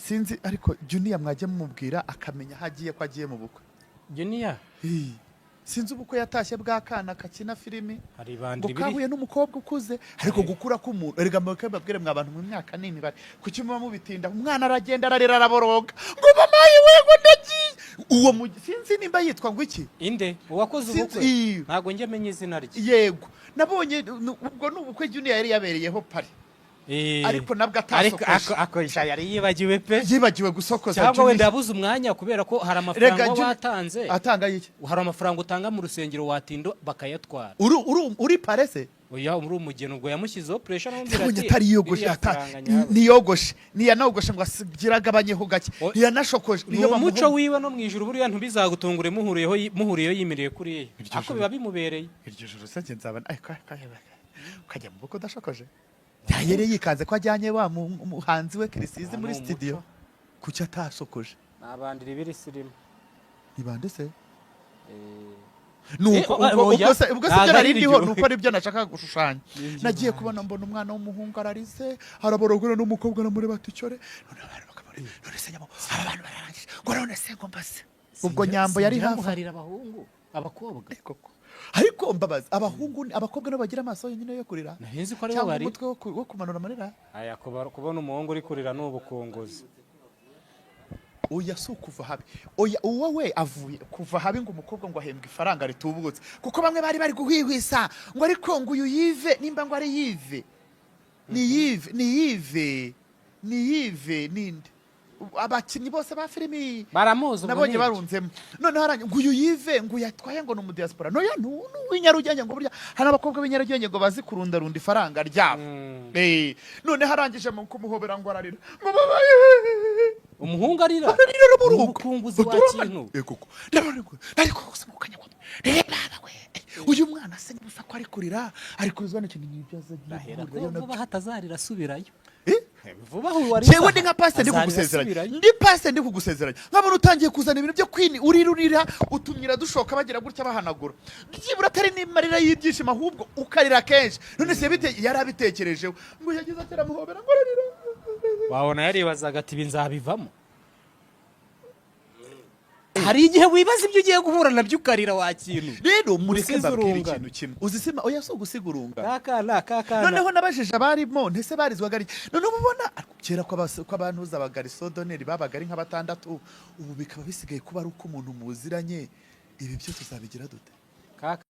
Sinzi, ariko Junior mwajya mumubwira akamenya aho agiye, ko agiye mu bukwe. Junior? Ii. Sinzi ubukwe yatashye bw'akana kakina filimi Hari ngo ibandi biri kahuye n'umukobwa ukuze. Ariko gukura k'umuntu, erega mureke mbabwire mwa bantu, mu myaka ni imibare. Kuki muba mubitinda? Umwana aragenda, ararira, araboroga ngo mamayi we, ngo ndagiye. Uwo sinzi nimba yitwa ngo iki. Inde? Uwakoze Sinzi. ubukwe? Ii. Ntabwo njya menya izina rye. Yego, nabonye ubwo ni ubukwe Junior yari yabereyeho pari. Ariko nabwo Ariko atasokoje. Ako yari yibagiwe pe. Yibagiwe gusokoza. Cyangwa Junior. wenda yabuze umwanya, kubera ko hari amafaranga Rega uba watanze. Atanga iki? Hari amafaranga utanga mu rusengero, watinda bakayatwara. Uri parese. Oya, uri umugeni. Ubwo yamushyizeho pressure, aramubwira Yabonye ati atari yogoshe. "Ririya faranga nyabo." Ntiyogoshe, ntiyanogoshe ngo asigire agabanyeho gake. Ntiyanashokoje. Ni Niyo umuco bamuha- wiwe. No mu ijuru buriya ntibizagutungure muhuriyeho yimereye kuriya. Iryo Ariko joro. biba bimubereye. Iryo joro se njye nzaba ukajya mu bukwe udashokoje? Yari yikanze ko ajyanye wa muhanzi we Kirisizi Ah, muri ni umuco. studio, kuki atasokoje? Nabandira ibiri sirimo. Ni bande se? Nuko ubwo Oya. ubwo se Ntabwo ibyo ari nari ndiho iryo. nuko aribyo nashakaga gushushanya. Ni Nagiye iry'ibanze. kubona mbona umwana w'umuhungu ararize, araborogora, n'umukobwa aramureba ati cyore. None abantu bakamureba, none se nyamo aba bantu bararangije ngo none se ngo mbase ubwo Nyambo yari hafi. Muharira abahungu, abakobwa. Koko, ariko mbabazi, abahungu abakobwa nibo bagira amaso yonyine yo kurira? Nahinzi ko aribo Cyangwa bari umutwe wo kumanura amarira? Aya, kubona umuhungu uri kurira ni ubukunguzi. Oya, si ukuva habi. Oya, uwo we avuye kuva habi ngo umukobwa ngo ahembwe ifaranga ritubutse, kuko bamwe bari bari guhwihwisa ngo ariko ngo uyu Yive, nimba ngo ari Yive, ni Yive, ni Yive, ni Yive ninde? Abakinnyi bose ba filimi Baramuzi ubwo. nabonye Nibyo. barunzemo. Noneho ngo uyu Yive ngo yatwaye ngo ni umudiaspora. Noya, ni uw'inyarugenge, ngo burya hari abakobwa b'inyarugenge ngo bazi kurundarunda ifaranga ryabo. Noneho arangije mu kumuhobera ngo ararira ngo babaye. Umuhungu arira? Ararira, araburuka. Umukunguzi wa kintu. Yego koko, ndabona ariko gusa mu kanya gato, reba we, uyu mwana se gusa ko ari kurira, ari kurizwa n'ikintu n'ibyo azagiye Ndahera ko guhurirayo nabyo. Vuba hatazarira asubirayo. Eh? Vuba aho wari. Jewe ndi nka pasiteri, ndi Azarira kugusezeranya. asubirayo. Ndi pasiteri, ndi kugusezeranya, nkabona utangiye kuzana ibintu byo kwini, urira, urira utumyira dushoka, bagira gutya bahanagura, byibura atari n'imarira y'ibyishimo, ahubwo ukarira kenshi. None se yari abitekerejeho ngo yagize ati aramuhobera ngo ararira. Wabona yaribazaga ati ibi nzabivamo. Hari igihe wibaza ibyo ugiye guhura nabyo ukarira wa kintu. Rero mureke Usize mbabwire urungano. ikintu kimwe. Uzisima? Oya, si ugusiga urungano. Kakana kakana. Noneho nabajije abarimo, ntese barizwaga ari noneho ubona ariko kera ko abantu abagarisodoneri babaga ari nka batandatu, ubu bikaba bisigaye kuba ari uko umuntu muziranye. Ibi byo tuzabigira dute? Kaka.